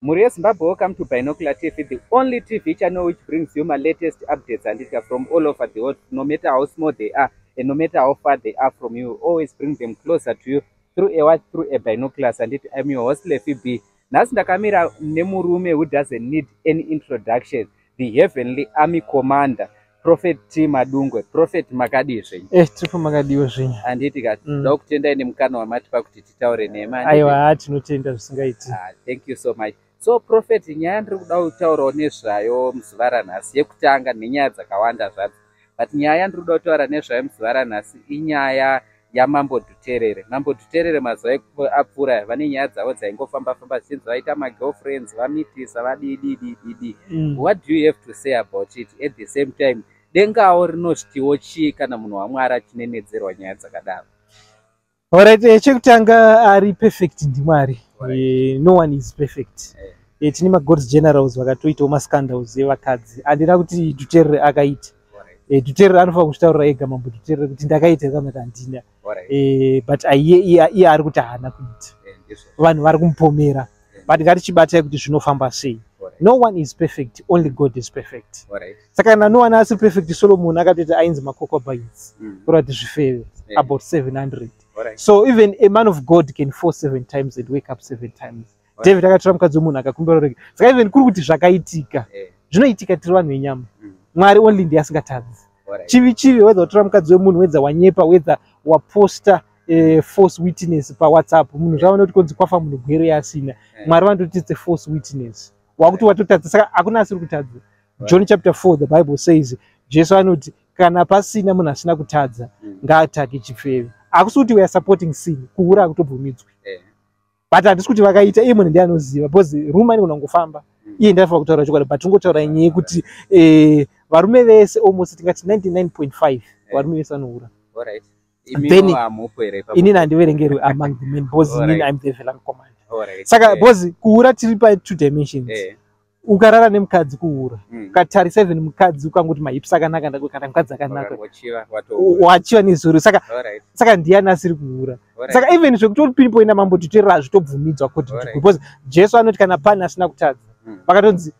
Mhuri yeZimbabwe, welcome to Binocular TV, the only TV channel which brings you my latest updates and it from all over the world, no matter how small they are and no matter how far they are from you, always bring them closer to you through a what? Through a binoculars. And it, I'm your host, Lefi B. Nhasi ndakamira nemurume who doesn't need any introduction, the heavenly army commander, Prophet T Madungwe. Prophet, makadii zvenyu? Tiripo, makadiwo zvenyu? Handiti ka ndakutendai nemukana wamatipa kuti titaure nema. Aiwa, tinotenda zvisingaiti. Ah, thank you so much. So Prophet, nyaya ndiri kuda kutaurawo nezvayo muzuva ranhasi, yekutanga nenyaya dzakawanda zvadzo, but nyaya yandiri kuda kutaura nezvayo muzuva ranhasi inyaya yaMambo Dhuterere. Mambo Dhuterere mazuva apfuura vane nyaya dzavo dzaingofamba famba zvichinzi vaita magirlfriends, vamitisa, vadididididi. What do you have to say about it? At the same time, dengawo rinozvitiwo chii kana munhu waMwari achinenedzerwa nyaya dzakadaro? Alright, chekutanga, ari perfect ndiMwari. No one is perfect. Tine magods generals vakatoitawo mascandals evakadzi. Handina kuti Dhuterere akaita. Dhuterere anofanira kuzvitaurira ega, Mambo Dhuterere, kuti ndakaita kana kuti handina. But iye ari kuti haana kuita. Vanhu vari kumupomera, but ngatichibatai kuti zvinofamba sei. No one is perfect, only God is perfect. Saka kana no one asi perfect, Solomon akatoita ainzi maconcubines, kureva kuti zvifeve, about 700. So even a man of God can fall seven times and wake up seven times. David akatora mukadzi wemunhu akakumbira rege. Saka even kuri kuti zvakaitika, zvinoitika, tiri vanhu venyama. Mwari only ndiye asingatadzi. Chivi chivi, whether watora mukadzi wemunhu, whether wanyepa, whether waposta false witness paWhatsApp, munhu zvaona kuti konzi kwafa munhu gwero yaasina. Mwari vanototi it's a false witness, wakuti watotadza. Saka hakuna asiri kutadza. John chapter 4, the Bible says, Jesu anoti kana pasina munhu asina kutadza, ngaatake chifeve. Hakusi kuti we are supporting sin. Kuhura hakutobvumidzwi, but handisi kuti vakaita. Iye munhu ndiye anoziva, because rumour inogona kungofamba. Iye ndianofanira kutaura chokwadi, but tingotaura nyaya yekuti varume vese, almost tingati 99.5, varume vese vanohura. Then- Imimi hamupo here ipapo? Inini handiverengerwi among the men because inini I'm the heavenly commander. Saka because kuhura tiri pa two dimensions. Ukarara nemukadzi, kuhura. Ukatarisa even mukadzi, ukangoti mahips akanaka, kana mukadzi akanaka, Wakangochiva, watohura. Wachiva nezuro. Saka saka ndiani asiri kuhura? Saka even zvekutopinpointa Mambo Dhuterere hazvitobvumidzwa kuti because Jesu anoti kana pane asina kutadza, vakatonzi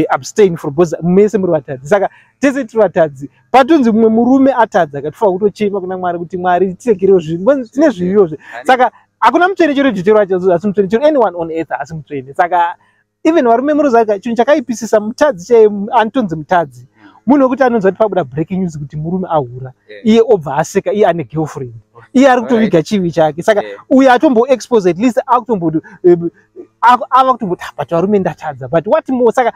abstain from, because mese muri vatadzi. Saka tese tiri vatadzi. Patonzi mumwe murume atadza, katifanira kutochema kuna Mwari kuti Mwari tiregerewo zvivi, because tine zviviwo zve. Saka hakuna mutsvene. Chero Dhuterere wacho asi mutsvene, chero anyone on earth asi mutsvene. Saka even varume, munoziva chinhu chakaipisisa, mutadzi chaiye anotonzi mutadzi munhu wekuti anonzwa kuti pabuda breaking news kuti murume ahura, iye obva aseka. Iye ane girlfriend, iye ari kutoviga chivi chake. Saka uyo atombo expose, at least akutomboti ava kutomboti, "Ah, but varume ndatadza, but what more?" Saka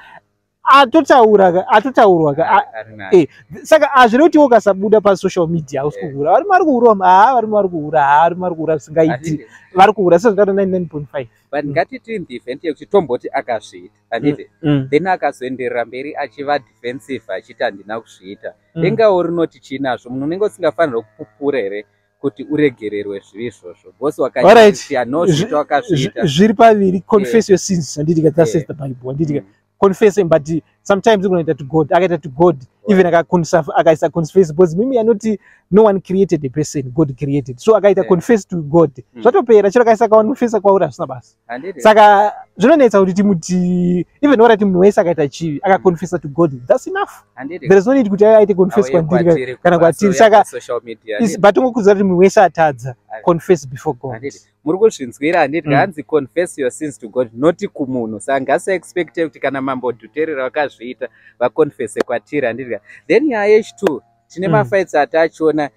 atotaura ka, atotaurwa ka. Ari nani. Saka hazviri kuti ukasabuda pasocial media hausi kuhura. Varume vari kuhura, haa, varume vari kuhura, haa, varume vari kuhura zvisingaiti. Vari kuhura sezvataura 99.5. But ngatiti in the event yekuti tomboti akazviita, handiti? Then akazoenderera mberi achiva defensive achiti handina kuzviita. Dengawo rinoti chiinazvo? Munhu unenge usingafanirwi kupupura here kuti uregererwe zvivi izvozvo? Because wakati anozviita, wakazviita. Zviri paviri. Confess your sins, handiti? That says the Bible, handiti? Confess, but sometimes unoita to God, akaita to God, even akaisa confess, because mimi anoti no one created a person, God created. So akaita confess to God, zvatopera. Chero akaisa kaconfessa kwauri, hazvina basa. Handiti? Saka zvinonetsa kuti timuti even orati munhu wese akaita chivi, akaconfessa to God, that's enough. Handiti? There is no need kuti aite confess Auye kwandiri kwatiri kana kwatiri. Saka social media. But tongokudzira kuti munhu wese atadza, confess before God. Handiti muri kuzvinzwira, handiti? Hanzi confess your sins to God, not kumunhu. Saka ngasaexpecte kuti kana Mambo Dhuterere vakazviita, vaconfesse kwatiri, handiti? Then nyaya yechitu, tine mafights atachiona,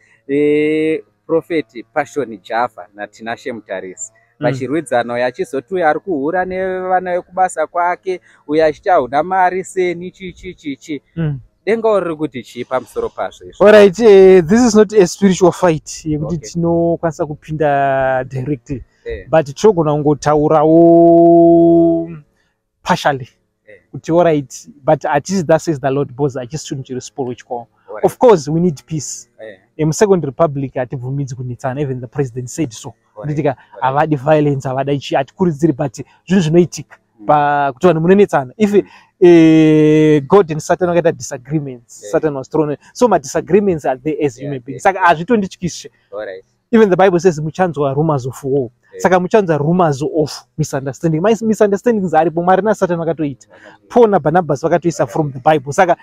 Prophet Passion Java naTinashe Mutarisi vachirwidzana, uyo achizoti uyo ari kuhura nevana vekubasa kwake, uyo achiti hauna mari seni, chichi chichi. Dengawo riri kuti chii pamusoro pazvo izvo? Alright, this is not a spiritual fight yekuti tinokwanisa kupinda directly, but tinogona kungotaurawo partially kuti alright, but hatisi "Thus says the Lord", because hachisi chinhu chiri spiritual. Of course we need peace. MuSecond Republic hatibvumidzi kunetsana. Even the president said so. Nditika havadi violence, havada ichi, hatikurudziri, but zvinhu zvinoitika pakuti vanhu munonetsana. If God and Satan vakaita disagreements, Satan was thrown. So madisagreements are there as human beings. Saka hazvitondityishe. Even the Bible says muchanzwa rumors of war. Saka muchanzwa rumors of misunderstanding. Misunderstandings aripo. Mwari naSatan vakatoita, Paul naBarnabas vakatoisa from the Bible. Saka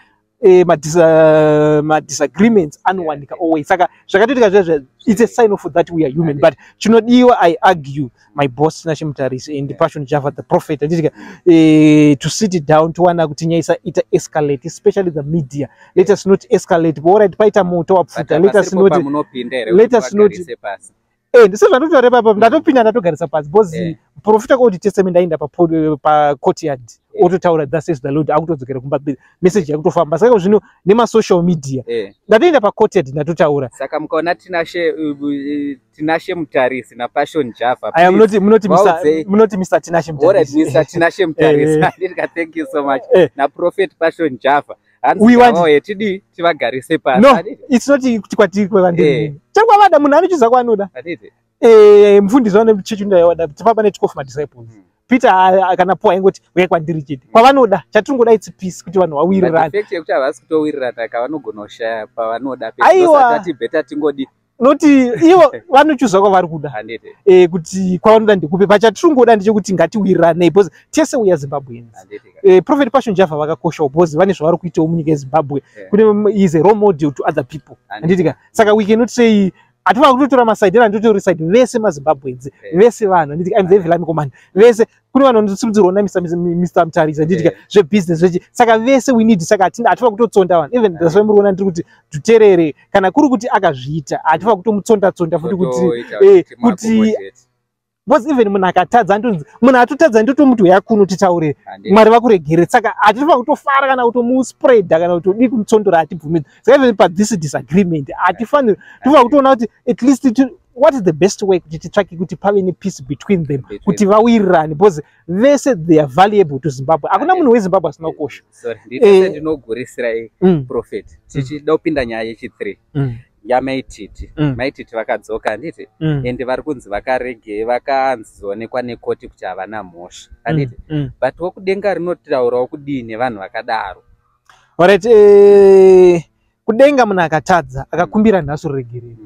madisagreements anowanika always. Saka zvakatoitika zvezve, it's a sign of that we are human. But chinodiwa, I argue, my boss Tinashe Mutarisi and Passion Java the prophet, anditika to sit it down, towana kuti nyaya isaita escalate, especially the media. Let us not escalate. Alright, paita moto wapfuta, let us not Pamunopinda here let kuti us not vagarise pasi? Ndisezvandotaura ipapa, ndatopinda, ndatogarisa pasi, because profita Old Testament aenda pacourtyard, ototaura, "Thus says the Lord," akutodzokera kumba, message yakutofamba. Saka zvino nemasocial media, ndatoenda pacourtyard, ndatotaura. Saka mukaona Tinashe Mutarisi naPassion Java, Aya, munoti munoti Mr. Vaudzei. Munoti Mr Tinashe Alright, Mutarisi. Mr Tinashe Mutarisi, handiti? Thank you so much. NaProphet Passion Java, hanzi ngavauye, tidii, tivagarise pasi, No, handiti? it's not kuti kwatiri, kwevandiri chakwavada. Munhu anochiza kwaanoda. Handiti? Mufundisi wane chechi ndaiwada tipapa ne12 madisciples. Peter kana Paul aingoti, "Uyai kwandiri chete." Kwavanoda, chatiringoda, it's peace, kuti vanhu But vawirirane. the fact yekuti havasi kutowirirana ka, vanogona kushaya pavanoda. Aiwa. Tati better tingodi Noti ivo vanochuza kwavari kuda. Handiti? Kuti kwavanoda ndekupe. Pachatiringoda ndechekuti ngatiwiriranei, because tese we are Zimbabweans. Handiti ka? Prophet Passion Java vakakoshawo, because vane zvavari kuitawo munyika yeZimbabwe. Kune is a role model to other people, handiti ka? Saka we cannot say hatifana kutotora maside era, ndotori side. Vese maZimbabweans, vese vanhu, handiti? I'm the Heavenly Command. Vese, kune vanhu vanosimudzirwa na Mr Mutarisi, handiti ka? Zvebusiness zvechi, saka vese we need. Saka hatifana kutotsonda vanhu. Even that's why muri kuona ndiri kuti Dhuterere, kana kuri kuti akazviita, hatifana kutomutsonda tsonda futi kuti Totoita kuti muaccommodate. Because even munhu akatadza, andonzi munhu atotadza, ndotomuti, "Uya kuno titaure." Handiti? Mwari vakuregere. Saka hatifana kutofara kana kutomuspreada kana kutodii, kumutsondora, hatibvumidzi. Saka even pathis disagreement hatifaniri, tofanira kutoona kuti at least what is the best way kuti titsvake kuti pave nepeace between them, Between kuti vawirirane, because vese they are valuable to Zimbabwe. Hakuna munhu weZimbabwe asina kukosha. Sorry, nditese ndinogurisira, prophet, tichida kupinda nyaya yechi3 yaMaititi. Maititi vakadzoka, handiti? Ende vari kunzi vakarege, vakanzionekwa nekoti kuti havana mhosva, handiti? But wokudenga rinotaurawo kudii nevanhu vakadaro? Alright, kudenga munhu akatadza, akakumbira nhasi ruregerero,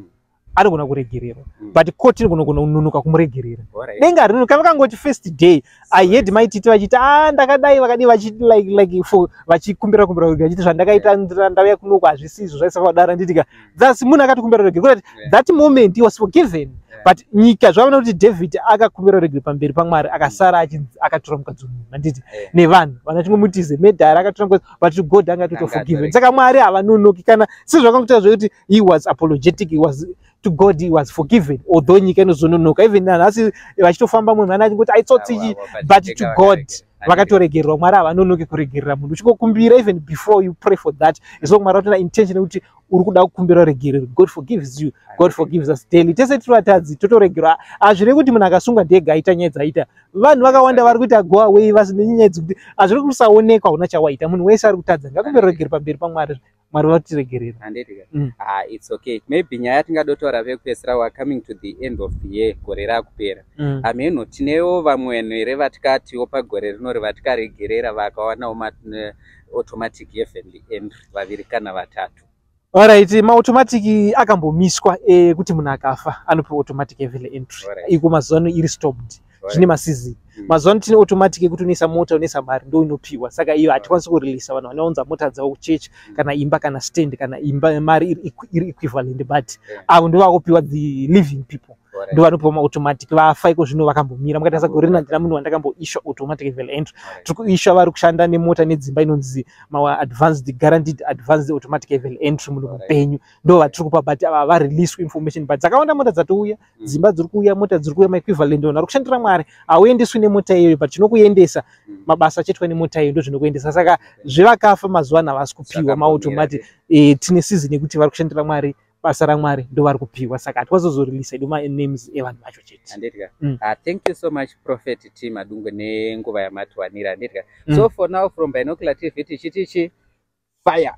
anogona kuregererwa, but koti inogona kunonoka kumuregerera. Denga rino kava kangoti first day I heard Maititi vachiti, "A, ndakadai," vakadii, vachiti like for vachikumbira kumbira kuregerera, vachiti, "Zvandakaita, ndauya kunoko hazvisizvo, zvaisava kudaro," handitika? Thus munhu akatokumbira ruregerero kuti that moment he was forgiven. But nyika zvavaona kuti David akakumbira ruregerero pamberi paMwari, akasara achinzi akatora mukadzi wemunhu, handiti? Nevanhu vana chingomutize medhara akatora mukadzi, but God anga atotoforgiven. Saka Mwari havanonoki kana sezvakangotaura zvekuti he was apologetic, he was to God, he was forgiven, although nyika inozononoka. Even nanhasi vachitofamba, munhu ana achingoti aitsotsi ichi, but to God vakatoregererwa. Mwari havanonoki kuregerera munhu uchingokumbira. Even before you pray for that, as long Mwari vatona intention yekuti uri kuda kukumbira regerero, God forgives you. God forgives us daily. Tese tiri vatadzi, totoregerwa. Hazvirevi kuti munhu akasungwa ndega aita nyaya dzaita. Vanhu vakawanda vari kuita go away vasine nyaya dzekuti hazviri kusaonekwa, hauna chawaita. Munhu wese ari kutadza ngakumbira regero pamberi paMwari, Mwari vatiregerera. Handiti ka? Mm. Ah, it's okay. Maybe nyaya yatingadotaura vekupedzisira, we are coming to the end of the year, gore rakupera. Hameno tinewo vamwe vanhu here vatikatiwo pagore rinori vatikaregerera, vakawanawo automatic heavenly entry, vaviri kana vatatu? Alright, maautomatic akambomiswa, kuti munhu akafa anopiwa automatic heavenly entry. Iko mazuva ano iri stopped, zvine maseason. Mazuva ano tine automatic yekuti unoisa mota, unoisa mari, ndo inopiwa. Saka iyo hatikwanisi kureleasa vanhu vanounza mota dzavo kuchechi, kana imba, kana stand, kana imba, mari iri equivalent, but avo ndo vakupiwa, the living people ndo vanopiwa maautomatic. Vafa iko zvino vakambomira. Mukatarisa gore rino, handina munhu wandakamboisha automatic heavenly entry. Tiri kuisha vari kushanda nemota nedzimba, inonzi maadvanced, guaranteed advanced automatic heavenly entry. Munhu mupenyu ndo vatiri kupa, but ava vareleaswa information. But dzakawanda mota dzatouya, dzimba dziri kuuya, mota dziri kuuya, maequivalent. Vanhu vari kushandira Mwari, hauendeswi nemota iyoyo, but chinokuendesa mabasa achaitwa nemota iyoyo, ndo zvinokuendesa. Saka zvevakafa mazuva ano havasi kupiwa Zvakambomira. maautomatic. Tine season yekuti vari kushandira Mwari, basa raMwari, ndo vari kupiwa. Saka hatikwanisi edu manames evanhu vacho chete. Handiti ka? Mm. Ah, thank you so much, Prophet T Madungwe, nenguva yamatiwanira, handiti ka? Mm. So for now, from Binocular TV, tichitichi fire.